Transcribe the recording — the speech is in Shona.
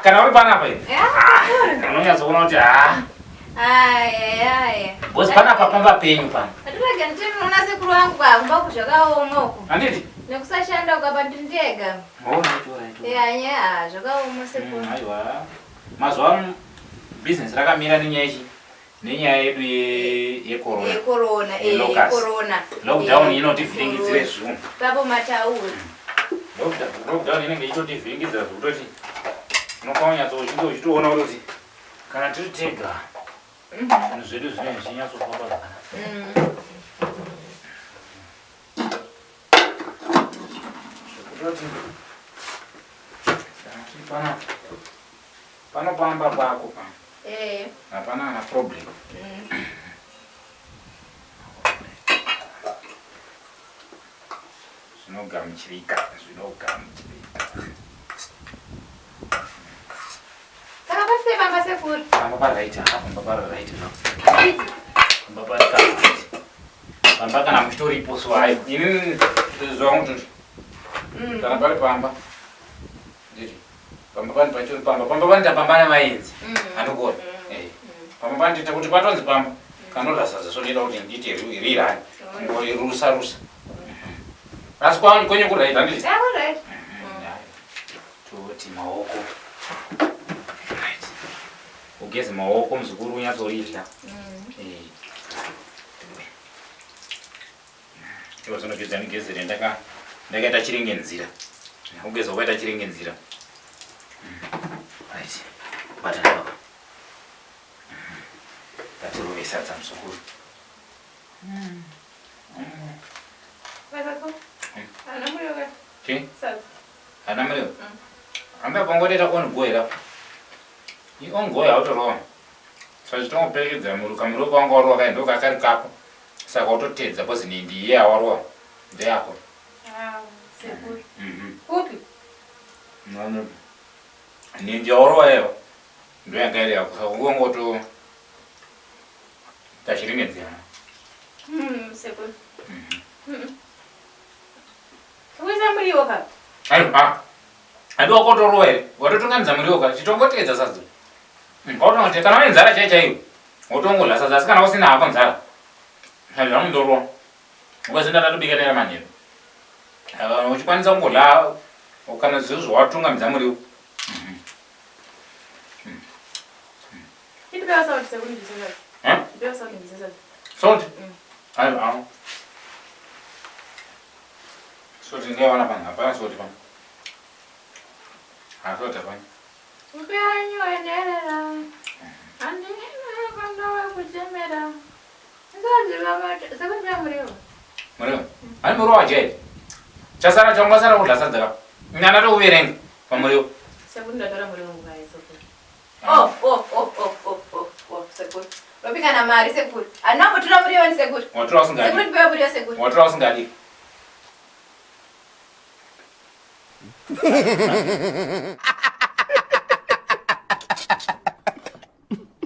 Kana uri panapa iwe. Unonyatsoona kuti ha. Boss panapa pamba penyu pano. Atirege ndinoona sekuru vangu kumba kuzvakaoma uko. Handiti? Nekusashanda uko apa ndiri ndega. Oh, right, right. Yeah, yeah, zvakaoma sekuru. Mm, aiwa. Mazuva ano business rakamira nenyaya ichi nenyaya yedu yecorona. Yecorona, eh, yecorona. Lockdown inotivhiringidzire zvinhu. Papo mataura. Lockdown inenge ichitotivhiringidzira zvekutoti unokwanisa uchinge uchitoona kuti kana tiri tega zvinhu zvedu zvinenge zvichinyatsofamba zvakanaka. Zvekutoti kana tiri panapa pano pamba pako pano eh. hapana kana problem. Zvinogamuchirika, zvinogamuchirika. Saka pasei pamba sekuru? Pamba pa right, ha pamba pa right zvapo. Pamba pa right. Pamba kana muchitoripo so hayo. Ini zvangu kuti mm. kana pari pamba. Ndiri. Pamba pani pachitori pamba. Pamba pani tapamba nemaenzi. Mm. Andikuona. Mm. Eh. Pamba pani tita kuti patonzi pamba. Kanodla sadza so ndinoda kuti ndiite rirani. Ngoirusa rusa. Asi kwanyu kwenyu kuright handiti? Yeah, kuright. Toti maoko. Right. Ugeze maoko muzukuru unyatsoridya. Mm. Eh. Iwo zvinogeza migezere ndaka ndakaita chiringe nzira. Ugeza ukaita chiringe nzira. Right. Batana baba. Ngatirove sadza muzukuru. Hana muriwo? Hamba pangotoita on go here apa. I on go yautorova. Saka chitongoperekedzera muriwo kamuriwo kawanga warova kai ndokakari kako. Saka wototedza because nhindi iye yawarova ndeyako. Sekuru. Kupi? Nhindi yawarova iyo ndoyanga iri yako. Saka ungongoto Tachiringedzera. Sekuru. Kuisa muriwo ka? Aiwa. Handi wakotorowa here? Watotungamidza muriwo ka? Chitongoteedza sadza. Watongoteedza kana une nzara chaiyo chaiyo. Wotongodya sadza asi kana usina hako nzara. Sadza rangu Ukazinda ndatobika nera manheru. Uchikwanisa kungodya kana zviro zvawatungamidza muriwo. Ipiwa salt sekuru ndibvise salt. Eh? Ipiwa salt ndibvise salt. Salt? Aiwa. Mm. Salt ndingawana pano, hapana salt pano. Ha salt hapana. Upenyu hwenherera. Handina kwandawe kuchemera. Ndoziva mata. Sekuru ndipe muriwo. Muriwo? Hani muriwo wajairi. Chasara changasara kudya sadza ka. Nyana touverenga pamuriwo. Sekuru ndatora muriwo nguva yese. Oh, oh, oh, oh, oh, oh, oh, sekuru. Robika na mari sekuru. Handina kumbotora muriwo ni sekuru. Watora usingadi. Sekuru ndipewe muriwo sekuru. Watora usingadi.